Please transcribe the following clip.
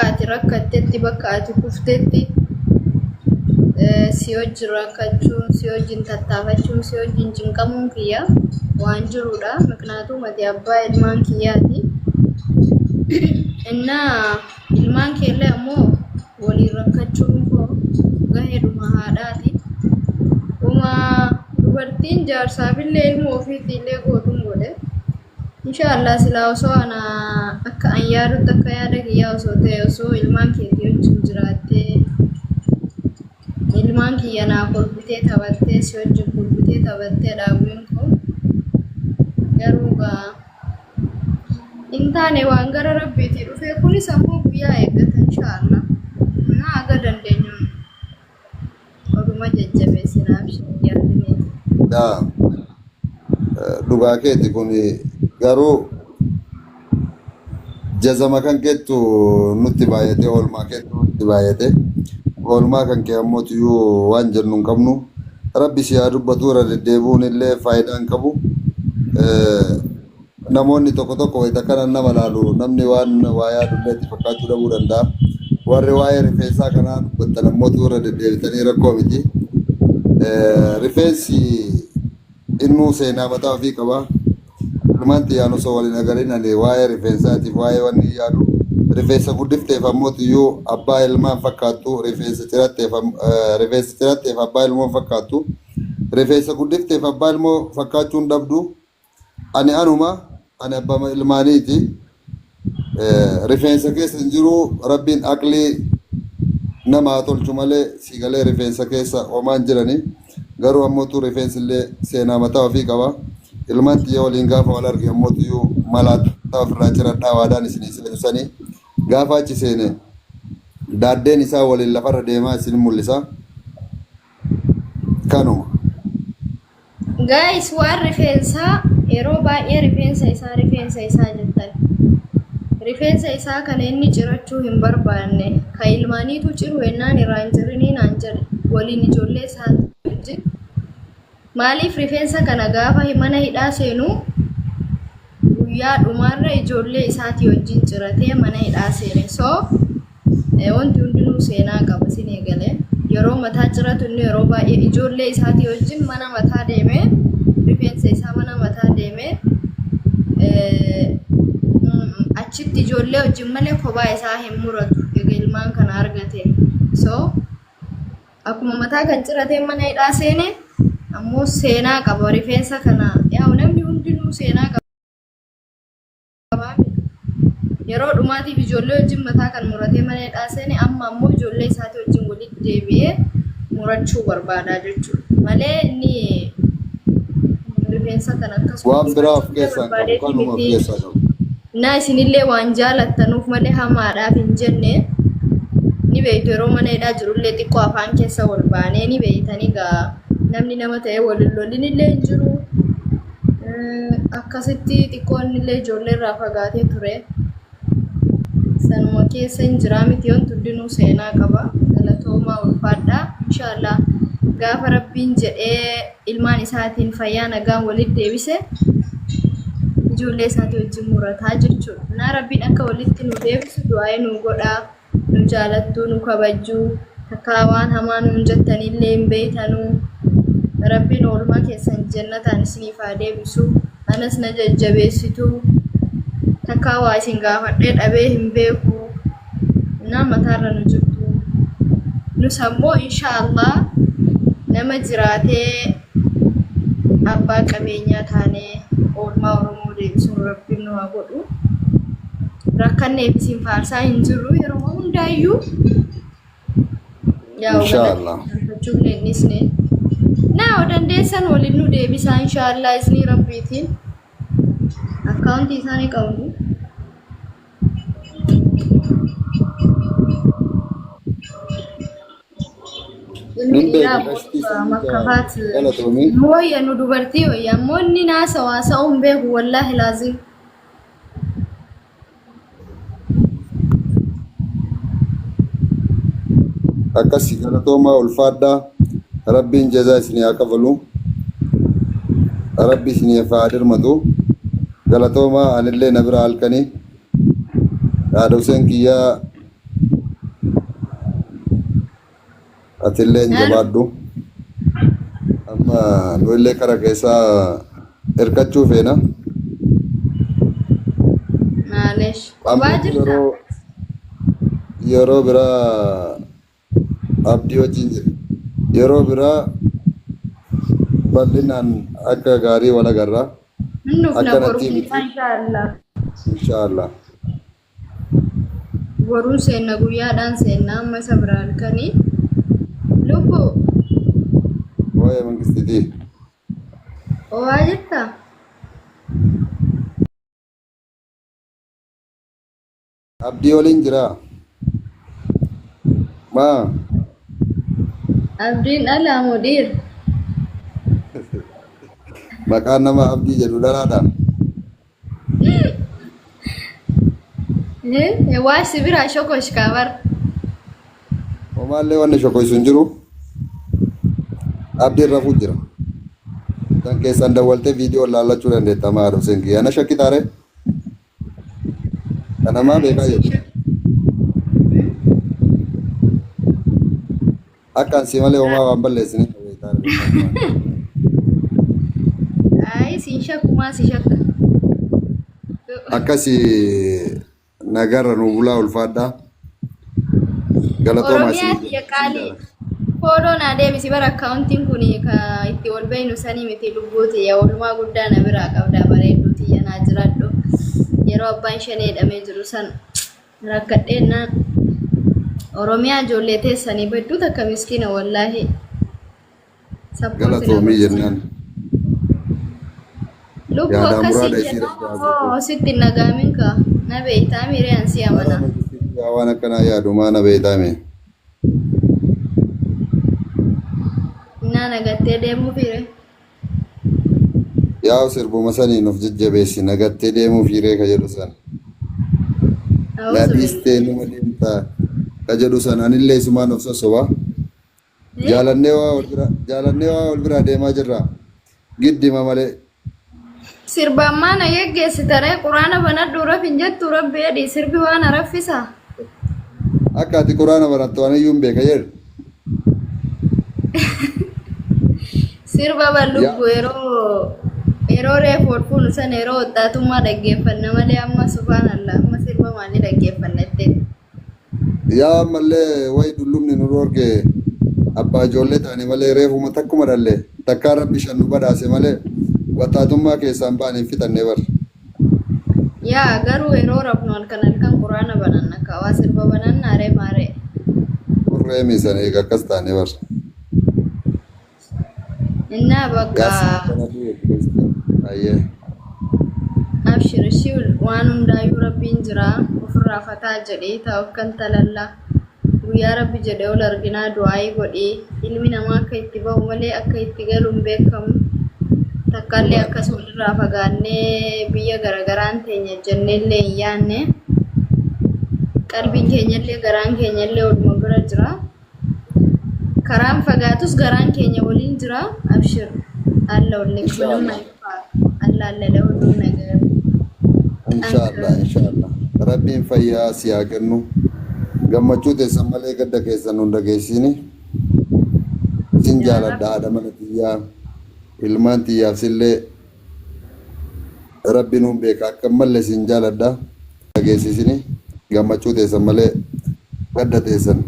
ati rakkattetti, bakka ati kuftetti si wajjin rakkachuun, si wajjin tattaafachuun, si wajjin cinqamuun kiyya waan jirudha. Miknaatuu ati abbaa ilmaan kiyyaati. Innaa ilmaan keellee ammoo waliin rakkachuun koo gaheedhuma haadhaati. Uma dubartiin jaarsaafillee ilma ofiitiillee gootuun godhe. Insha Allah silaa osoo ana akka an yaadutti, akka yaada kiyyaa osoo ta'e, osoo ilmaan keetii wajjin jiraattee, ilmaan kiyya naa kolfitee taphattee, si wajjin kolfitee taphattee dhaawwiin koo. Garuu gaa hin taane, waan gara rabbiitii dhufee kunis ammoo guyyaa eeggata insha Allah. Na haga dandeenyuun oduma jajjabeessinaaf yaadneeti. Yaa dhugaa keeti kun, garuu jazama kan keettu nutti baay'ate, oolmaa keettu nutti baay'ate. Oolmaa kan kee ammoo tuyyuu waan jennu hin qabnu. Rabbi si haa dubbatu, irra deddeebi'uun illee faayidaa hin qabu. Namoonni tokko tokko wayita kana nama laalu, namni waan waa yaadullee itti fakkaachuu dhabuu danda'a. Warri waa'ee rifeensaa kanaa dubbattan ammoo irra deddeebitanii rakkoo miti. Rifeensi innuu seenaa mataa ofii qaba. Ilmaan xiyyaan osoo waliin agarin ani waa'ee rifeensaatiif waa'ee wanni hin yaadu. Rifeensa guddifteef ammoo tiyyuu abbaa ilmaan fakkaattu, rifeensa ciratteef rifeensa ciratteef abbaa ilmoon fakkaattu. Rifeensa guddifteef abbaa ilmoo fakkaachuun dhabdu. Ani anuma, ani abbaa ilmaaniiti. Rifeensa keessa hin jiru, rabbiin aqlii nama haa tolchu malee si galee rifeensa keessa homaan jirani. Garuu ammootu rifeensi illee seenaa mataa ofii qaba. Ilmaan xiyya waliin gaafa wal arge ammootuyyuu malaataa ofirraa ciradhaa waadaan isinii seenu sanii gaafa achi seene daaddeen isaa waliin lafarra deemaa isin mul'isa. Kanuma. Guys, waan rifeensaa yeroo baay'ee rifeensa isaa, rifeensa isaa jettan. Rifeensa isaa kana inni cirachuu hin barbaanne. Ka ilmaaniitu ciru ennaan irraa hin cirinii naan jedhe. Waliin ijoollee isaa wajjin. Maaliif rifeensa kana gaafa mana hidhaa seenu guyyaa dhumaarra ijoollee isaatii wajjin ciratee mana hidhaa seene. So wanti hundinuu seenaa qaba sin eegale. Yeroo mataa ciratu inni yeroo baay'ee ijoollee isaatii wajjin mana mataa deemee, rifeensa isaa mana mataa deemee, achitti ijoollee wajjin malee kophaa isaa hin muratu egaa ilmaan kana argate. So akkuma mataa kan ciratee mana hidhaa seene ammoo seenaa qaba rifeensa kana. Yaa'u namni hundinuu seenaa qaba. Yeroo dhumaatiif ijoollee wajjin mataa kan muratee mana hidhaa seene, amma ammoo ijoollee isaatii wajjin walitti deebi'ee murachuu barbaada jechuudha. Malee inni rifeensa kana akkasuma Waan biraa of keessaa hin qabu, barbaadeeti kanuma of miti. keessaa qabu. Na isinillee waan jaalattanuuf malee hamaadhaaf hin jenne. Ni beektu, yeroo mana hidhaa jirullee xiqqoo afaan keessa wal baanee ni beektanii gaa, namni nama ta'ee wal hin lolinillee hin jiru. Akkasitti xiqqoo innillee ijoollee irraa fagaatee ture. Sanuma keessa hin jiraa miti, wanti hundinuu seenaa qaba. Galatoomaa, ulfaadhaa. Inshaallah gaafa rabbiin jedhee ilmaan isaatiin fayyaa nagaan walitti deebise ijoollee isaatii wajjin murataa jechuudha. Naa rabbiin akka walitti nu deebisu du'aa'ee nu godhaa. Nu jaalattuu, nu kabajjuu, takkaa waan hamaa nuun jettanillee hin beeytanuu. Rabbiin oolmaa keessan jannataan isiniif haa deebisu. Anas na jajjabeessituu. Takkaa waa isin gaafadhee dhabee hin beeku. Naa mataarra nu jirtu. Nus ammoo insha Allah nama jiraatee abbaa qabeenyaa taanee oolmaa Oromoo deebisuun rabbiin nu haa godhu. Rakkanneef isin faarsaa hin jirru yeroo hundaayyuu. Yaa Inshaallah. galfachuuf hin dhisne. Naa dandeessan waliin nu deebisaa inshaallah isinii rabbiitiin. Akkaawuntii isaanii qabdu. Ilmi Nin dhiiraa beeka qashtii sanyii makkafaat galatoomii. nu wayya, nu dubartii wayya, ammoo inni naasa waasa'uu hin beeku, wallaahi laazim. Akkasi, galatoomaa, ulfaadhaa. Rabbiin jazaa isinii haa kafalu. Rabbi isiniif haa dirmatu. Galatoomaa, anillee na bira halkanii. Haadha Huseen kiyyaa. Atilleen Haa jabaadhu. Amma nu illee kara keessaa hirkachuu feena. Maalesh. Qobaa Amma jirta? yeroo biraa abdii wajjin jira. Yeroo biraa bal'inaan akka gaarii wal agarra. Hin dhufna boru Akkanatti miti. inshaallah. Inshaallah. Boruun seenna guyyaadhaan seenna amma isa bira halkanii. Lubbu Waa'ee mangistiiti. ho'aa jirta? Abdii waliin jira. Maa Abdiin dhalaa moo dhiira? maqaan nama abdii jedhu dhalaadha. Waa si biraa shokosh kaa bar. Homaallee wanni shokoysu hin jiru. Abdiin rafuu jira. Kan keessan dawwaltee viidiyoo laallachuu dandeetta maa dhufseen kiyya. Na shakkitaare? Kanamaa beekaa jedhu. Akka ansi malee homaa waan balleessine beektaare. Ayi siin shakkumaa si shakka. Akkasi nagarra nu bulaa ulfaadhaa. Galatoomaa Oromiyaa isin tiyya qaalii. Fooloo naa deebisi bara akkaawuntiin kun ka itti wal beeynu sanii miti lubbuu tiyya oolmaa guddaa na biraa qabdaa bareedduu tiyya naa jiraadhu. Yeroo abbaan shanee hidhamee jiru san rakkadheennaan Oromiyaa ijoollee teessanii badduu takka miskiina wallaahi. Sappoorti na Galatoomii gochi. jennaan. Lubbuu Yaadaan akkasii muraada isii jennaan rabbi haa guutu. ammoo sitti hin dhaga'amin kaa. Na beeytaa miiree an si Haadha amana. mangistiitti yaa waan akkanaa yaadu maa na beeytaame. Innaa nagattee deemuu fiire. Yaa sirbuma saniin of jajjabeessi nagattee deemuu fiiree ka jedhu san. Na A'uuzu dhiistee billahi. numa deemtaa ka jedhu san anillee isumaan of sossoba. Jaalannee waa wal bira jaalannee waa wal biraa deemaa jirra. Giddima malee. Sirba ammaa na geggeessita ree quraana banadhu raf hin jettu rabbi jedhi sirbi waan araffisa. Akka ati quraana barattu aniyyuu hin beeka jedhu. Sirba Yaa ballubbu yeroo reefu ol fuunu sana yeroo waxxaatummaa dhaggeeffanna malee amma subhaanallah amma sirba maalii dhaggeeffanna jettee. Yaa ammallee wayi dullumni nu dhoorge abbaa ijoollee taane malee reefuma takkuma dhalle takkaa rabbi shan nu badhaase malee waxxaatummaa keessaan ba'an hin fixanne bar. Yaa garuu yeroo rafnu halkan halkan quraana bananna ka waa sirba bananna aree maaree. Burree miisan eega akkas taane bar. Innaa bakka Yaasiin banadhu jechuudha. Ayyee. Abshir ishii waan hundaayyuu rabbiin jira ofirraa fataa jedhii tawakkal talalla guyyaa rabbi jedhe ol arginaa du'aayii godhii ilmi namaa akka itti ba'u malee akka itti galu hin beekamu takkaallee Dhugaadha. akkas walirraa fagaannee biyya garagaraan teenya jenneellee hin yaanne qalbiin keenyallee garaan keenyallee waluma bira jira. Karaan fagaatus garaan keenya waliin jira. Abshir. Alla ollek ምንም Inshaallah. አይከፋ አላ አለ ለሁሉም ነገር ጠንክር። Inshaallah. Inshaallah. Rabbiin fayyaa si haa kennu. Gammachuu teessan malee gadda keessan nu hin dhageessini. Sin Yaa jaaladha Rabbi. haadha mana tiyyaa. Ilmaan tiyyaaf sillee rabbi nuun beeka akka malee sin jaaladha. Dhageessisini gammachuu teessan malee gadda teessan.